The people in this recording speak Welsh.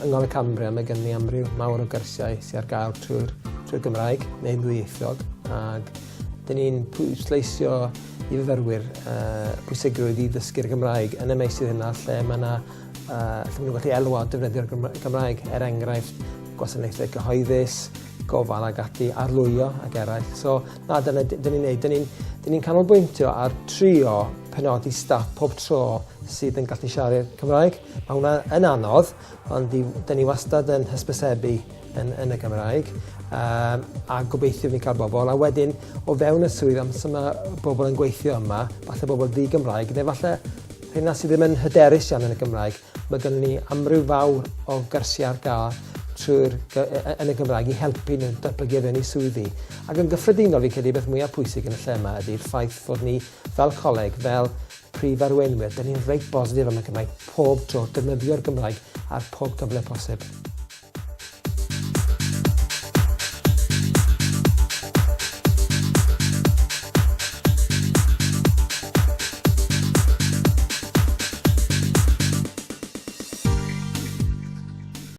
yng Ngholeg Cambria mae gen ni amryw mawr o gyrsiau sydd ar gael trwy'r trwy Gymraeg neu'n ddwyieithog ac dyn ni'n pwysleisio i fyfyrwyr uh, pwysigrwydd i ddysgu'r Gymraeg yn y meysydd yna lle mae yna uh, lle maen nhw'n gallu elwa o defnyddio'r Gymraeg, er enghraifft gwasanaethau cyhoeddus, gofal ag ati, arlwyo ac eraill. So, na, dyna dyn ni'n neud. Dyn ni'n ni canolbwyntio ar trio penodi staff pob tro sydd yn gallu siarad Cymraeg. Mae hwnna yn anodd, ond dyn ni wastad yn hysbysebu yn, yn y Gymraeg, um, a gobeithio fi'n cael bobl. A wedyn, o fewn y swydd, amser mae bobl yn gweithio yma, falle bobl di-Gymraeg, neu falle rheina sydd ddim yn hyderus iawn yn y Gymraeg, mae gennym ni amryw fawr o gyrsiau ar gael trwy'r, yn y Gymraeg i helpu nhw datblygu fewn i swyddi. Ac yn gyffredinol, fi'n credu beth mwyaf pwysig yn y lle yma ydy'r ffaith fod ni fel coleg, fel prif arweinwyr, dyn ni'n reit bositif am y Gymraeg pob tro, defnyddio'r Gymraeg ar pob cyfle posib.